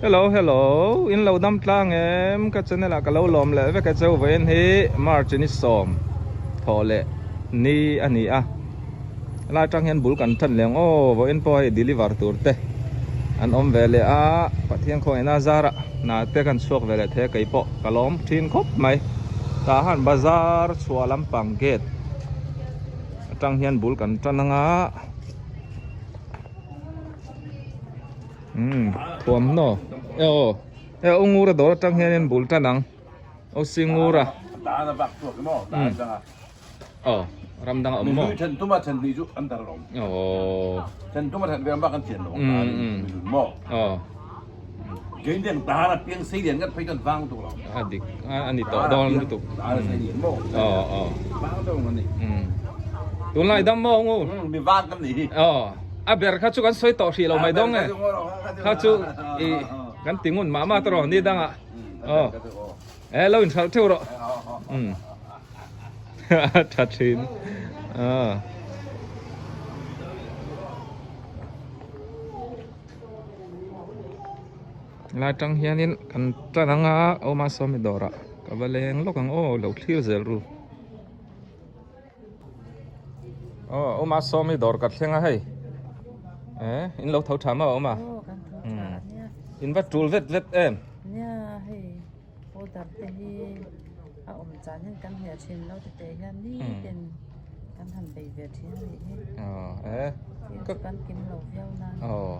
Hello hello in lo dam tlang em ka channel ah ka lo lawm leh vek a cheu vawiin hi March ni sawm thawh leh ni a ni a helai atang hian bul kan tan leh ang aw vawiin pawh hei deliver tur te an awm ve leh a Pathian khawngaihna a zar ah hna te kan chhuak ve leh thei a kei pawh ka lawm thin khawp mai tah han bazar chhuah lampang gate atang hian bul kan tan anga. Umm thuamhnaw e aw e aw ngura dawr atang hianin bul tan ang aw si ngura umm aw ram dang a awm maw aw umm umm aw a dik a ni tawh dawn lutuk aw aw umm tunlai dam maw ngu aw a ber kha chu kan sawi tawh hrih lo mai dawng e kha chu i kan ti ngun mah mah ta rawh ni dangah aw e lo inhralh theuh rawh umm a tha thin aw. Lai tang hianin kan tan ang a awm a sawmi dawrah ka va leng lawk ang aw lo thlir zel ru aw awm a sawmi dawr ka thleng a hei eh in lo tho tha maw awm a in va tul vet vet em nia hei order te hi a awm chan hian kan hne thin lo ti teh hian nitin kan han bei ve thin a nih hi aw eh ka kan kim lo viau nan aw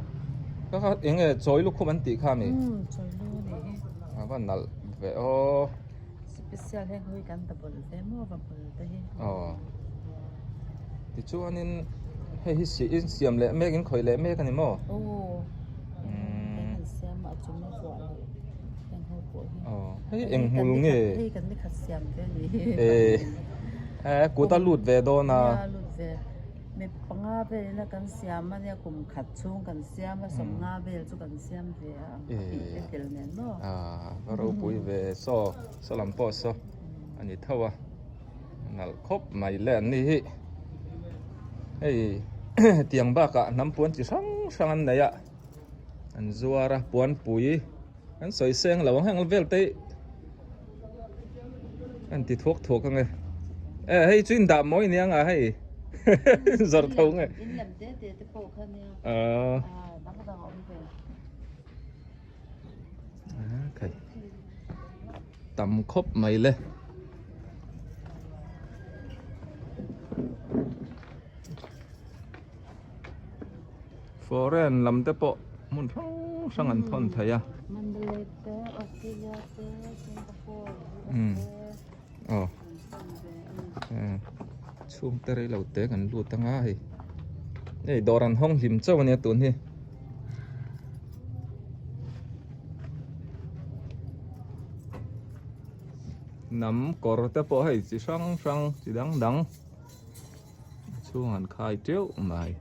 ka kha eng nge chawi lukhum an tih kha mi umm chawi lu a nih hi a va nalh ve aw special heng hui kan ta bawlh ve maw va bawlh te hi aw tichuanin hei hi si in siam leh mek in khawih leh mek a ni maw aw kan han siam a chung a vuah loh heng ho pawh hi aw hei eng hmul nge hei kan ni khat siam ve a ni eh eh kut a lut ve dawn a nia lut ve mi panga vel ina kan siam a nia kum khat chhung kan siam a sawmnga vel chu kan siam ve a ang a tih te tel nen maw ah va ropui ve saw saw lam pawh saw a ni tho a. Nalh khawp mai le an ni hi hei tiang bakah hnam puan chi hrang hrang an nei a an zuar a puanpui an sawi seng lo ang heng vel te an ti thuak thuak ang e e hei chu in dah mawi nia nga hei zawrh tho nge ah khai tam khawp mai le. Foreign lam te pawh hmun hrang hrang an thawn thei a. Mandalay te, Australia te, Singapore te. Aw. Chhung te rei lo te kan lut anga hei. Hei dawr an hawng hlim chauh ania tun hi. Hnam kawr te pawh hei chi hrang hrang chi dang dang a chhung an khai teuh mai.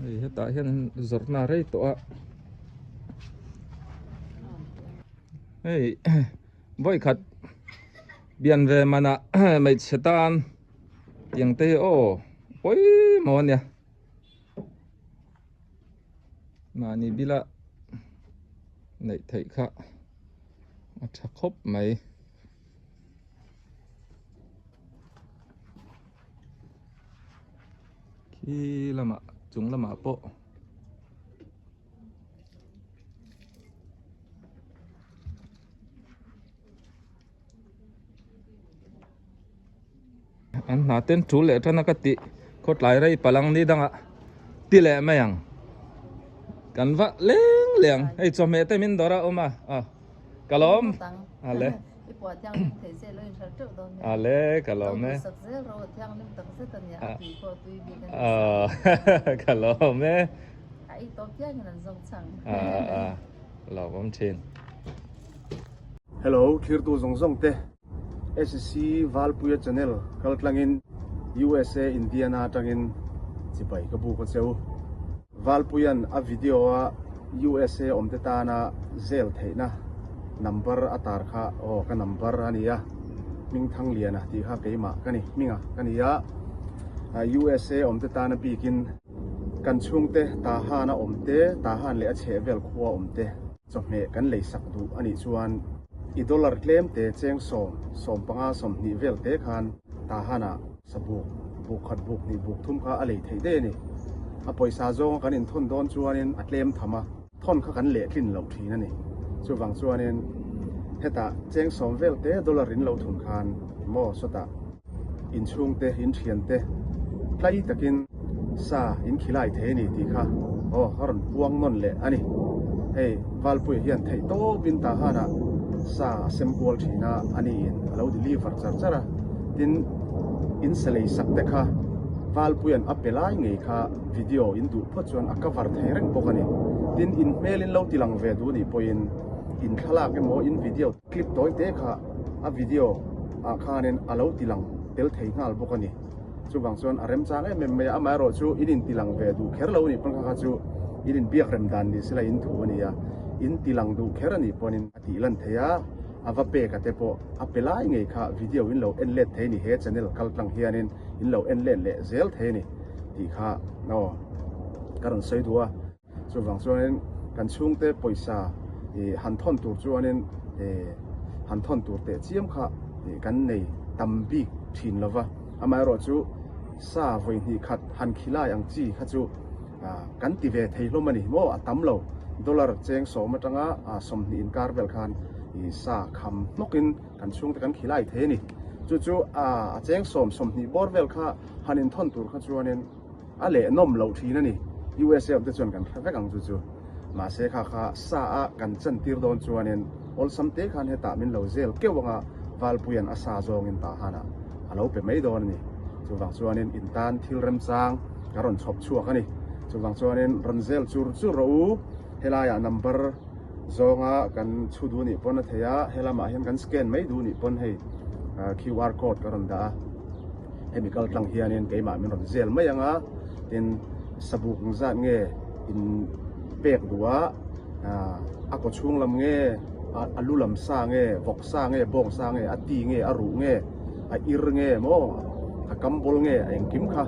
Hei hetah hian zawrhna rei tawh a hei vawikhat bian ve manah hmeichhe tan tiang te hi aw pawimawh a nia mahni bila neih theih kha a tha khawp mai. Khi lamah chung lamah pawh an hna ten tul leh tan a ka tih khawtlai rei palang ni dangah ti leh mai ang kan va leng leng hei chawhmeh te min dawr a awm a aw ka lawm a le. A le ka lawm e. Ka lawm e. A lawmawm thin. Hello thirtu zawng zawng te SC Valpuia channel kaltlangin USA Indiana atangin. Chibai ka buk a cheu. Valpuia'n a video a USA awmte tana zel theihna number a tar kha aw ka number a nia, Hmingthangliana tih kha keimah ka ni, hminga ka ni a, USA awmte tana bikin kan chhungte Tahan a awmte, Tahan leh a chhehvel khua awmte chawhmeh kan leisak duh a nih chuan i dollar tlemte cheng sawm, 15, 20 vel te khan Tahan-ah Sabuk, buk khat buk hnih buk thum kha a lei theih daih a ni. A pawisa zawnga kan inthawn dawn chuanin a tlem tham a, thawn kha kan lehtlin loh thin a ni. Chuvang chuanin hetah cheng sawm vel te dollar in lo thun khan maw sawtah inchhungte, inthiante tlai takin sa in khilai thei a ni tih kha aw a rawn puang nawn leh a ni. Hei Valpuia hian theih tawpin Tahanah sa a sem kual thin a, a niin a lo deliver char char a. Tin, in sa lei sak te kha Valpuia'n a pe lai ngei kha video in duh phawt chuan a cover thei reng bawk a ni. Tin, in hmel in lo ti lang ve duh nih pawhin in thlalak emaw in video clip tawi te kha a video ah khanin a lo ti lang tel thei nghal bawk a ni. Chuvang chuan a remchang em em mai a, amaherawh chu in inti lang ve duh kher lo a nih pawn kha kha chu in inbiak rem dan ni sela in thu a ni a, in ti lang duh kher a nih pawnin a tih lan thei a, a va pek a te pawh a pe lai ngei kha video in lo en let thei a ni, he channel kal tlang hianin in lo en let leh zel thei a ni tih kha aw ka rawn sawi duh a. Chuvang chuanin kan chhungte pawisa ih han thawn tur chuanin ih han thawn tur teh chiam kha ih kan nei tam bik thin lo va. Amaherawh chu sa vawi hnih khat han khilai ang chi kha chu ah kan ti ve thei hlawm a ni maw a tam lo. Dollar cheng sawm atanga ah 20 inkar vel khan ih sa kham hnawkin kan chhungte kan khilai thei a ni. Chu chu ah a cheng sawm 20 bawr vel kha han inthawn tur kha chuanin A leh nawm loh thin a ni. USA awm te chuan kan hre vek ang chu chu. Mahse kha kha sa a kan chan tir dawn chuanin awlsam te khan hetah min lo zel keuh anga Valpuia'n a sa zawngin Tahanah a lo pe mai dawn a ni. Chuvang chuanin in tan thil remchang ka rawn chhawp chhuak a ni. Chuvang chuanin rawn zel chur chur rawh u. Helaiah number zawnga kan chhu duh nih pawn a thei a, helamah hian kan scan mai duh nih pawn hei QR code ka rawn dah a. Hemi kal tlang hianin keimah min rawn zel mai ang a, tin sabuk ang zat nge in pek duh a, a kaw chhung lam nge, a lu lam sa nge, vawk sa nge, bawng sa nge, a ti nge, a ruh nge, a ir nge maw, a kam bawl nge, a engkim kha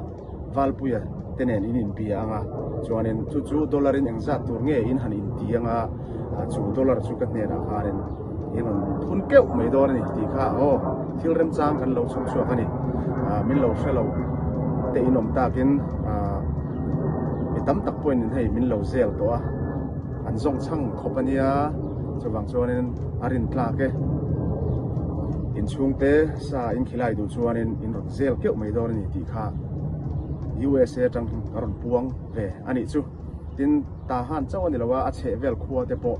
Valpuia te nen in inbia ang a, chuanin chu chu dollar in engzat tur nge in han inti ang a, chu dollar chu ka hnenah khanin in rawn thun keuh mai dawn a ni tih kha aw thil remchang kan lo chhawp chhuak a ni. Min lo hre lo te in awm takin mi tam tak pawhin hei min lo zel tawh a, an zawng chhang khawp a nia, chuvang chuanin a rin tlak e. Inchhungte sa in khilai duh chuanin in rawn zel keuh mai dawn a ni tih kha USA atang ka rawn puang ve a nih chu. Tin, Tahan chauh a ni lo a, a chheh vel khua te pawh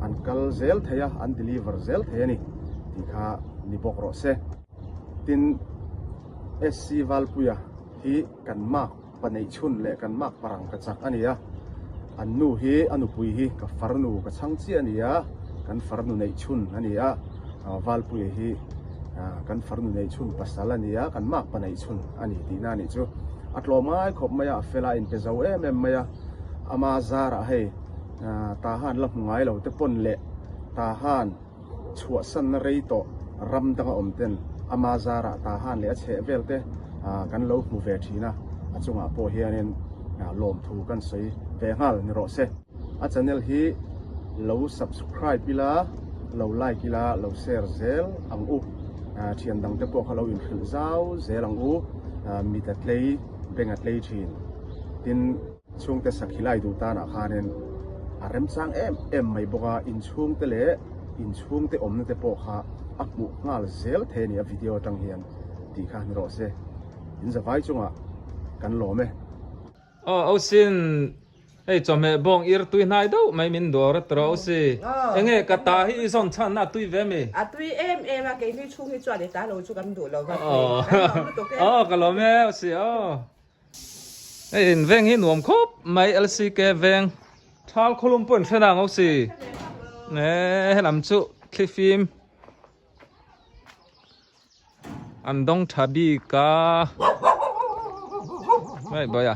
an kal zel thei a, an deliver zel thei a ni tih kha ni bawk rawh se. Tin, SC Valpuia hi kan mark paneih chhun leh kan mark parang ka chak a ni a, an nu hi a nupui hi ka farnu ka chhang chiah a ni a, kan farnu neih chhun a ni a, Valpuia hi kan farnu neih chhun pasal a ni a, kan mark paneih chhun a ni tihna a nih chu. A tlawm ngai khawp mai a, a fel a, a inpe zo em em mai a, ama zarah hei Tahan la hmu ngai lo te pawn leh Tahan chhuahsanna rei tawh ram danga awm ten ama zarah Tahan leh a chheh vel te kan lo hmu ve thin a, a chungah pawh hianin lawmthu kan sawi ve nghal ni rawh se. A channel hi lo subscribe ila, lo like ila, lo share zel ang u. Thian dang te pawh kha lo inhrilh zau zel ang u. Mit a tlei, beng a tlei thin. Tin, chhungte sakhi lai duh tanah khanin a remchang em em mai bawk a, inchhungte leh inchhungte awmna te pawh kha a hmuh nghal zel thei a ni a video atang hian tih kha ni rawh se. In zavai chungah kan lawm e. Aw Osin, hei chawhmeh bawng ir tui hnai deuh mai min dawr a tawh Osi. Enge ka ta hi i zawn chhan na a tui ve mi? A tui em em a, keini chhung hi chuan i ta lo chu kan duh lo va tui. Kan lawm lutuk e. Aw ka lawm e Osi aw. Hei in veng hi nuam khawp mai LCK veng. Thal khawlum pawh in hre nang Osi. He lam chu thlifim. An dawng tha bik a. Mai bai a.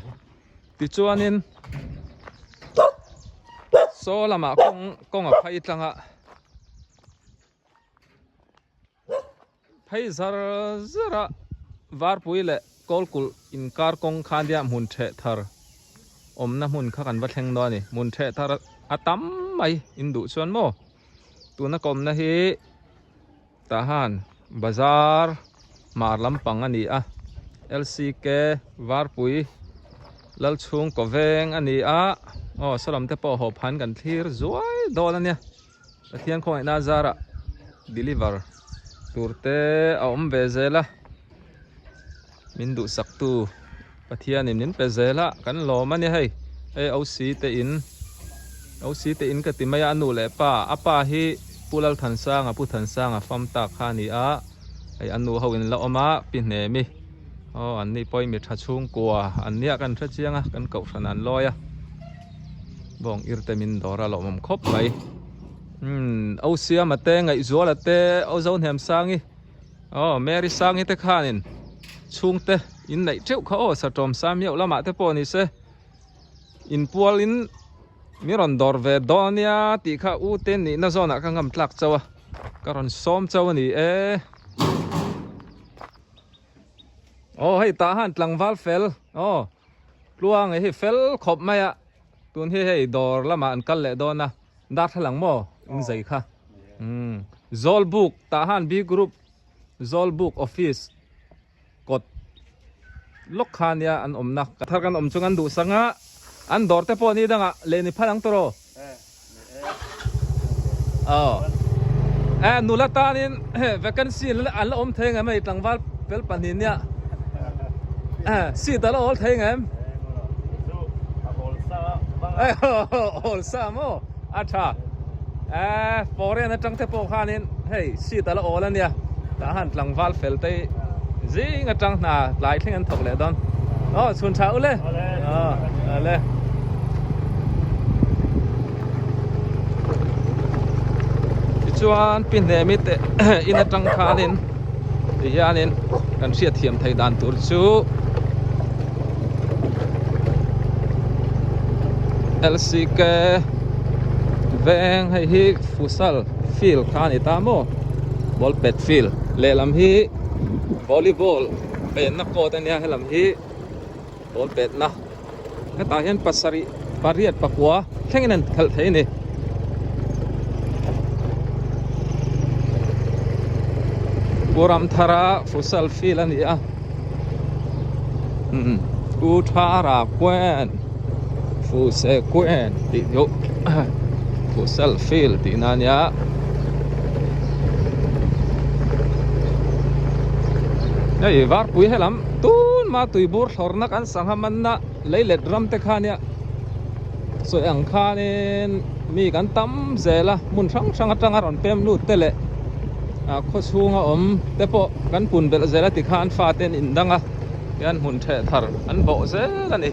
Tichuanin saw lamah kawng kawng a phei tlang a. Phei zar zar a varpui leh kawlkulh inkar kawng kha nia hmun theh thar awmna hmun kha kan va thleng dawn a ni. Hmun theh thar a tam mai in duh chuan maw tuna ka awmna hi tah han bazar hmar lampang a ni a L_C_K varpui Lalchhung kawveng a ni a aw saw lam te pawh haw phan kan thlir zuai dawn a nia. Pathian khawngaihna zarah deliver tur te a awm ve zel a min duhsak tu Pathianin min pe zel a kan lawm a ni hei hei OC te in OC te in ka ti mai a a nu leh pa a pa hi Pu Lalthansanga Pu Thansanga fam tak kha a ni a hei a nu ho in la awm a Pi Hnemi aw an ni pawhin mi tha chhungkua an nia kan hre chiang a kan kohhran an lawi a. Bawng ir te min dawr a lawmawm khawp mai umm O Siama te Ngaihzuala te O Zohnemsangi aw Mary Sangi te khanin chhungte in neih teuh kha aw Satawm Samiau lamah te pawh ni se inpualin min rawn dawr ve dawn ania tih kha u te nihna zawnah ka ngam tlak chauh a ka rawn sawm chauh a ni e. Aw hei tah han tlangval fel aw tluang hei fel khawp mai a tun hi hei dawr lamah an kal leh dawn a darthlalang maw in zai kha umm Zawlbuk tah han B group Zawlbuk office kawt lawk kha nia an awmna thar kan awm chung an duh sang a an dawr te pawh ni dangah leh ni phal ang tawh aw e nula tanin vacancy an la awm thei ngem hei tlangval fel pahnih nia seat a la awl thei ngem awl sa maw a tha e foreign atang te pawh khanin hei seat a la awl ania tah han tlangval fel te zing atang hna tlai thleng an thawk leh dawn aw chhun tha ule aw ale tichuan pi hnemi te in atang khanin ti hianin kan hriat thiam theih dan tur chu L_C_K veng hei hi futsal field kha a ni ta maw ball pet field lehlam hi volleyball penna court a nia helam hi ball petna hetah hian pasarih pariat pakua thlengin an khalh thei a ni. Pu Ramthara futsal field a ni a umm Pu Thara Kuen Fuse Kuen tih chu futsal field tihna a nia. Hei varpui helam tun ma tuibur thlawrna kan sangha manna leilet ram te kha nia sawi ang khanin mi kan tam zel a hmun hrang hrang atanga rawn pem lut te leh ah khaw chhunga awm te pawh kan pun belh zel a tikhan fate an indang a hian hmun theh thar an bawh zel a ni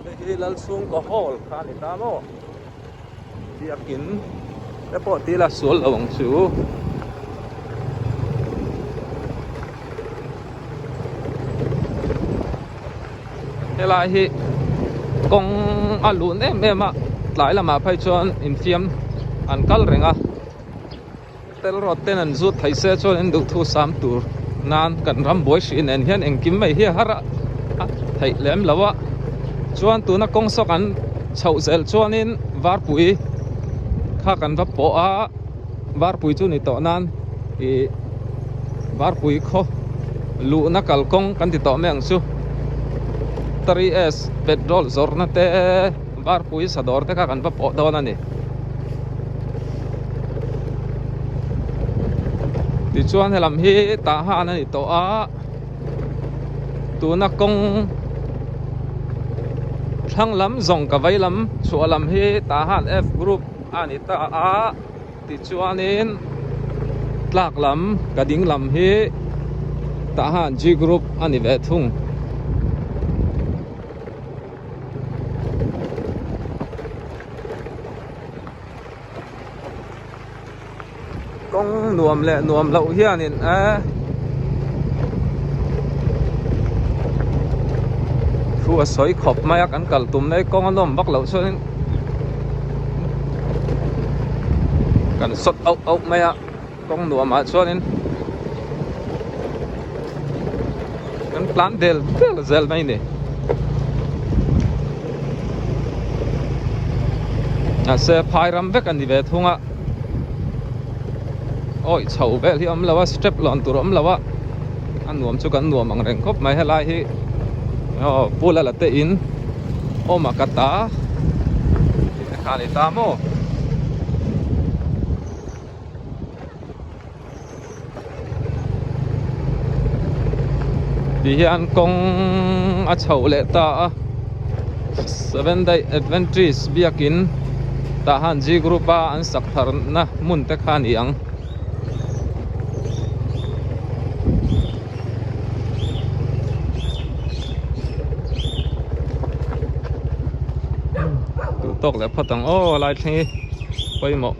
hei hi Lalchhungkaw hall kha a ni ta maw. Biakin te pawh ti ila sual lo ang chu. Helai hi kawng a lun em em a tlai lamah phei chuan infiam an kal reng a tel rawt ten an zut thei se chuan an duhthu sam tur nan kan ram buai hrih nen hian engkim mai hi a har a theih lem lo a chuan tuna kawng sawk an chhoh zel chuanin varpui kha kan va pawh a varpui chu ni tawh nan ih varpui khaw luhna kalkawng kan ti tawh mai ang chu 3s petrol zawrhna te varpui sadawr te kha kan va pawh dawn a ni. Tichuan helam hi tah han a ni tawh a tuna kawng thlang lam zawng ka vei lam chhuah lam hi tah han F group a ni ta a tichuanin tlak lam ka ding lam hi tah han G group a ni ve thung. Kawng nuam leh nuam loh hianin e Thu a sawi khawp mai a kan kal tum na hi kawng a nawm vak loh chuanin kan sawt auh auh mai a kawng nuam ah chuanin kan tlan del del zel mai a ni mahse phai ram vek a ni ve thung a awi chho vel hi a awm lo a step lawn tur a awm lo a a nuam chu kan nuam ang reng khawp mai helai hi aw pu lala te in awm a ka ta tih te kha a ni ta maw. Ti hian kawng a chhoh leh ta a Seven Day Adventist biakin tah han G group a an sak thar na hmun te kha a ni ang. Duh tawk leh phawt ang aw lai thleng hi pawimawh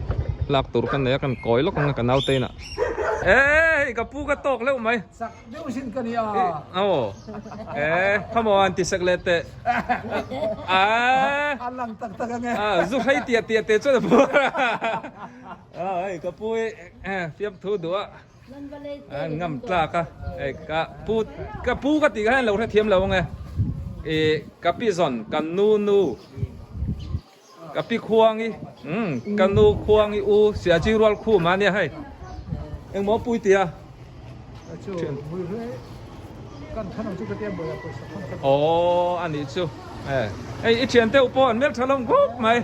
lak tur ka nei a kan kawi lawk ang a ka naute inah eh ka pu ka tawk leuh mai Chak deuh sin ka nia aw eh come on ti sak leh teh a lang tak tak ange zu hrei tiah tiah te chuan a pu Hei ka pu hi fiamthu duh a an ngam tlak a hei ka pu ka pu ka tih kha hian lo hrethiam lo ang e ih ka pi zawn ka nu nu ka pi khuangi umm ka nu khuangi u siachi rual khum a nia hei engmaw pui tia. Aww a nih chu hei i thian deuh pawh an hmeltha hlawm khawp mai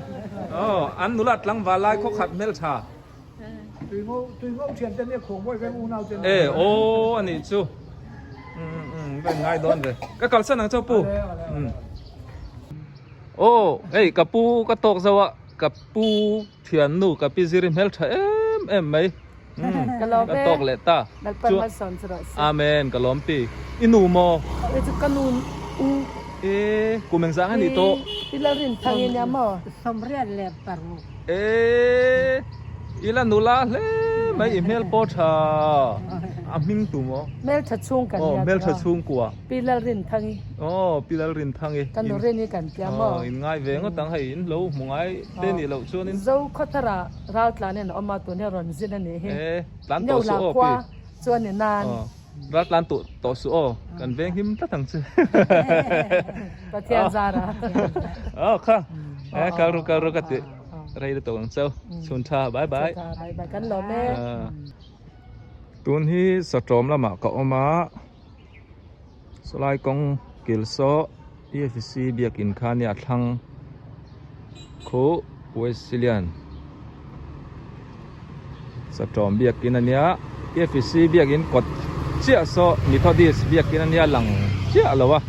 aw an nula tlangval lai khaw khat hmeltha e aw a nih chu umm ngai dawn ve ka kalsan ang chauh pu aw hei ka pu ka tawk zo a ka pu thiannu ka pi ziri hmeltha em em mai. Ka lawm Ka e. tawk leh ta. Lalpan malsawm chu rawh se. Amen ka lawm pi. I nu maw? E chu ka nu u. E kum engzah nge ni tawh? I la rin thang i nia maw? Sawmriat leh paruk. E i la nula hle mai i hmel pawh tha. A hming tu maw? Hmeltha chhung kan nia. Aw hmeltha chhungkua. Pi Lalrinthangi. Aw Pi Lalrinthangi. Ka nu rin hi kan tia maw? Aw in ngai ve ngawt ang hei in lo hmu ngai te nih loh chuan in. Zo khawthara ral tlan in a awm a tun hian rawn zin a nih hi. E tlan tawh suh aw pi. Neulah khua chuan i nan. Aw ral tlan tawh tawh suh aw kan veng him tlat ang che. Pathian zara. Aw kha e kal ru kal ru ka ti rei lutuk ang cheu chhun tha bye bye. Chhun tha bye bye kan lawm e. Tun hi sawtawm lamah ka awm a. Sawlai kawng kil saw EFC biakin kha nia thlang khu Wesleyan satawm biakin a nia EFC biakin kawt chiah saw Methodist biakin a nia lang chiah lo a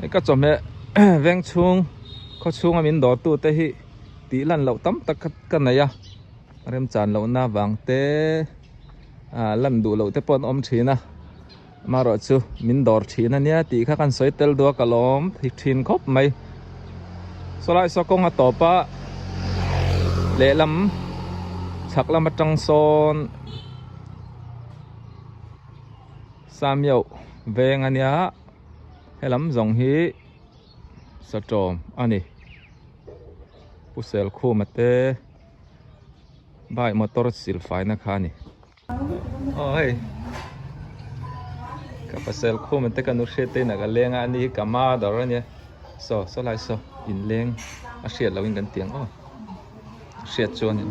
hei ka chawhmeh veng chhung khaw chhunga min dawr tu te hi tih lan loh tam tak kha ka nei a remchan lohna vang te. ah lan duh loh te pawh an awm thin a amaherawh chu min dawr thin a nia tih kha kan sawi tel duh a ka lawm thei thin khawp mai sawlai saw kawng a tawp a lehlam chhak lam atang sawn Samiau veng a nia helam zawng hi satawm a ni Pu Selkhuma te. Bike motor sil faina kha a ni. Aw hei ka pasal khum te ka nu hriat te inah ka leng a ani hi ka mother a nia saw saw lai saw inleng a hriat loh in kan ti ang aw hriat chuan in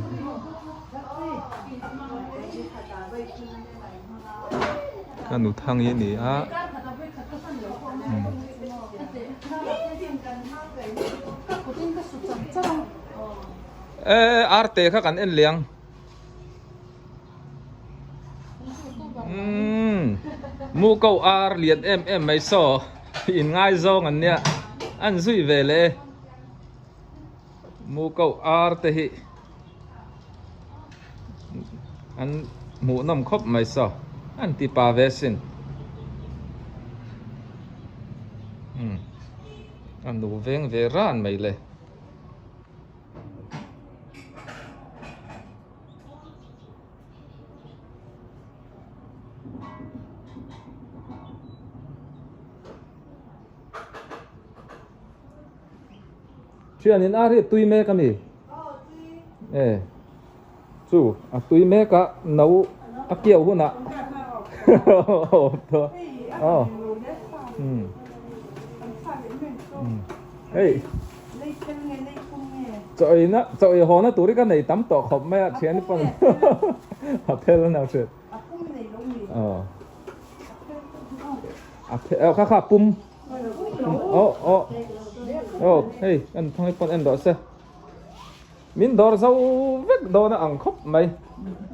ka nu thang hi a ni a. E arte kha kan en liang umm mu ko ar lian em em mai saw in ngai zawng an nia an zui ve leh e mu ko ar te hi an hmuh nawm khawp mai saw an ti pa ve sin umm a nu veng ve ran mai le. Thian in ar hi a tui mek a mi? E chu a tui mek a no a kiau hunah aw hei chaw ei na chaw ei haw na tur hi ka nei tam tawh khawp mai a thian pawn a phel a hriat aw a phel aw kha kha a pum aw aw aw hei en thang hi pawn en rawh se. Min dawr zo vek dawn a ang khawp mai.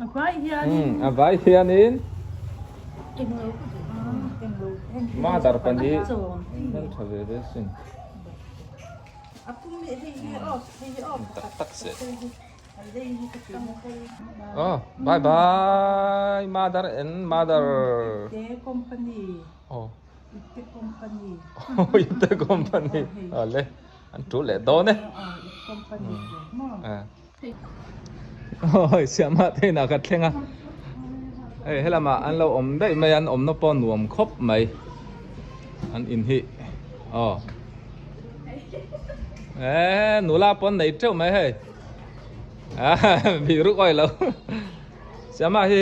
A vai hianin. A vai hianin. Mother pan hi hmeltha ve ve sin. Tak tak se. Oh, bye bye mother and mother. Company. Oh. Ipte company. Oh, ipte company. Ale. An tul leh dawn e. Oi siamah te inah ka thleng a. Hei helamah an lo awm daih mai a an awmna pawh nuam khawp mai. An in hi aw. Eee nula pawh an nei teuh mai hei. Bih ruk awi lo. Siamah hi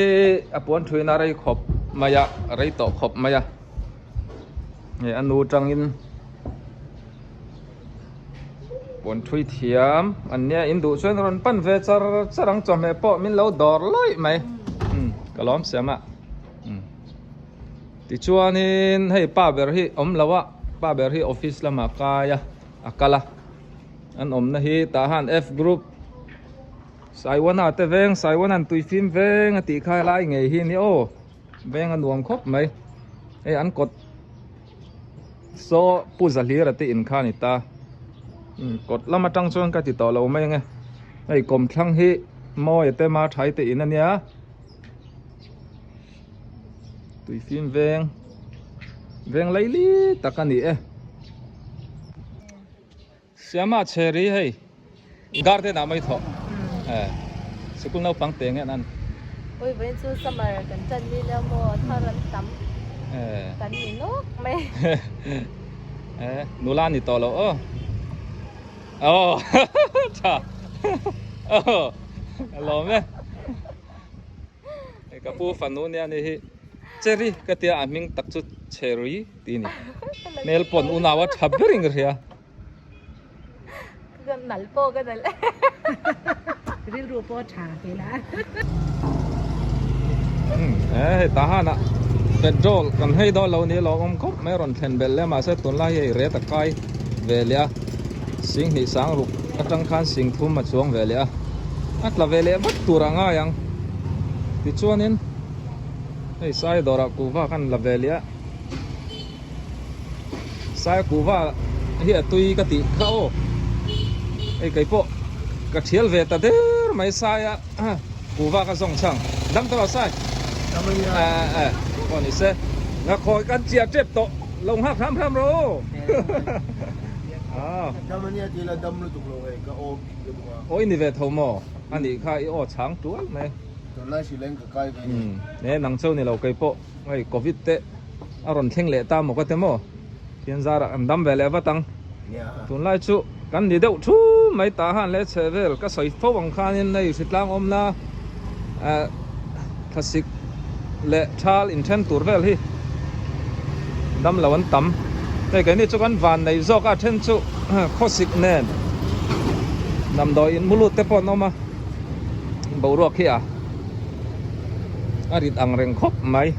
a puan thuin a rei khawp mai a rei tawh khawp mai a. Hei a nu tangin puan thui thiam an nia in duh chuan rawn pan ve char char ang chawhmeh pawh min lo dawr lawih mai umm ka lawm siam a umm tichuanin hei pa ber hi awm lo a pa ber hi office lamah kai a a kal a an awmna hi tah han F group Saiwana te veng Saiwana'n tuifim veng a tih kha helai ngei hi a ni aw. Veng a nuam khawp mai. Hei an kawt saw Pu Zahlira te in kha a ni ta. Umm kawt lam atang chuan ka ti tawh lo mai ange. Hei kawmthlang hi Mawia te Marthai te in a nia. Tuifim veng veng laili tak a ni e. Siama chheri hei garden ah mai thawh eh sikul naupang te nge an an. Ui vawiin chu summer kan tan ni leh maw thar an tam eh kan ni nawk mai. Eh nula ni tawh lo aw aw tha aw a lawm e hei ka pu fanu nia ni hi cherry ka tia a hming tak chu cherry tih a ni hmel pawn unau a tha ber in ka hria. Ka nal pawh ka nal. Rilru pawh tha ve la. Umm eh hei tah han ah petrol kan hei dawn lo ni lawm awm khawp mai rawn thlen belh leh mahse tunlai hi hei ret a kai ve leh a sing hnih sang ruk atang khan sing thum a chuang ve leh a a tla ve leh vat tur a ngai ang tichuanin hei sai dawrah kuhva khan la ve leh a. Sai kuhva hi a tui ka tih kha aw hei kei pawh ka thial ve ta der mai saia kuhva ka zawng chhang dam tawh sai eh eh pawh ni se nga khawi kan chiah tep tawh lo nghak hram hram rawh aw ah Dam ania tih la dam lutuk lo hei ka aw bik lutuk a. Aw i ni ve tho maw a nih kha i aw chhang tual mai. Tunlai hrileng ka kai ve ni. Umm nang chauh ni lo kei pawh hei covid te. A rawn thleng leh ta maw ka ti maw? Thian zarah kan dam ve leh vat ang. Tunlai chu kan ni deuh thu mai tah han leh chhe vel ka sawi fo ang khanin hei hritlang awmna eh thlasik leh thal inthen tur vel hi dam lo an tam. Hei keini chu kan van nei zawk a then chu khawsik nen damdawi in mu lut te pawh an awm a boruak hi a. A rit ang reng khawp mai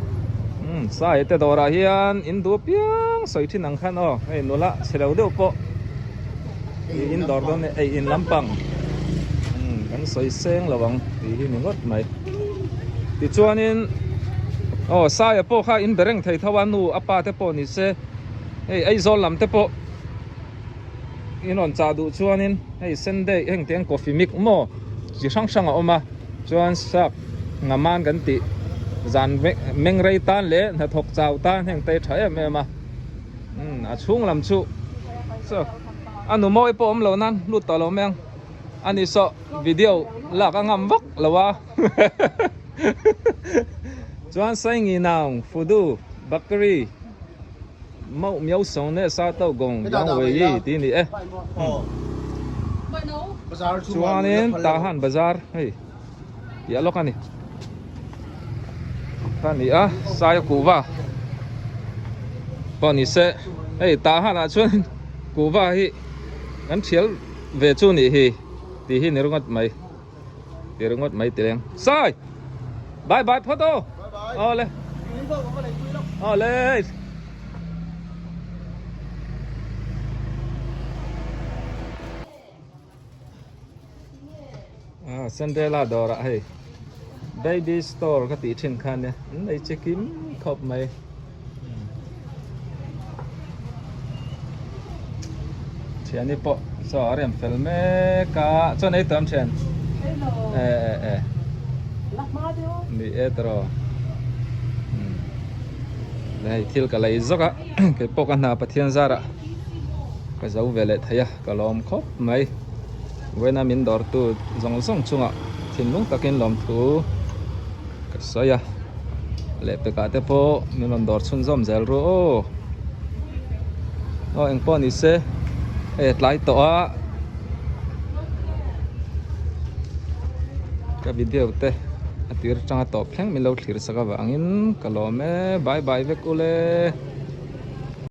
umm sai te dawrah hian in duh apiang sawi thin ang khan aw hei nula chhe lo deuh pawh ih in dawr dawn ei in lampang umm kan sawi seng lo ang tih hi ni ngawt mai tichuanin aw saia pawh kha in be reng thei tho a nu a pa te pawh ni se hei Aizawl lam te pawh in rawn chah duh chuanin hei sunday heng te hian coffee mix maw chi hrang hrang a awm a chuan sap ngaman kan tih zan meng rei tan leh hnathawk chau tan heng te tha em em a umm a chhung lam chu chaw a nu mawi pawh awm lo nan lut tawh lo mai ang ani saw video lak a ngam vak lo a chuan saingi naung fudu bakery. Mauh miau sawng neh sa tauh gawng yang wei yi ti ni e. Chuanin Tahan bazar hei tih a lawk a ni. Kha ni a Saia kuhva pawh ni se hei Tahan ah chuan kuhva hi kan thial ve chu nih hi tih hi ni ringawt mai ti ringawt mai ti leng Sai bye bye phawt aw awle awle. Ah, Cinderella dawrah hei baby store ka tih thin khan nia an nei che kim khawp mai thiani pawh saw a rem fel mek a chuan ei tawm thian e e e ni e tawh hei thil ka lei zawk a kei pawh ka hna Pathian zarah ka zo ve leh thei a. Ka lawm khawp mai. Vawiina min dawrtu zawng zawng chungah thinlung takin lawmthu ka sawi a. Lehpekah te pawh min rawn dawr chhunzawm zel ru aw. Aw engpawh ni se hei a tlai tawh a. Ka video te a tir atanga tawp thleng min lo thlir sak avangin ka lawm e. Bye bye vek ule.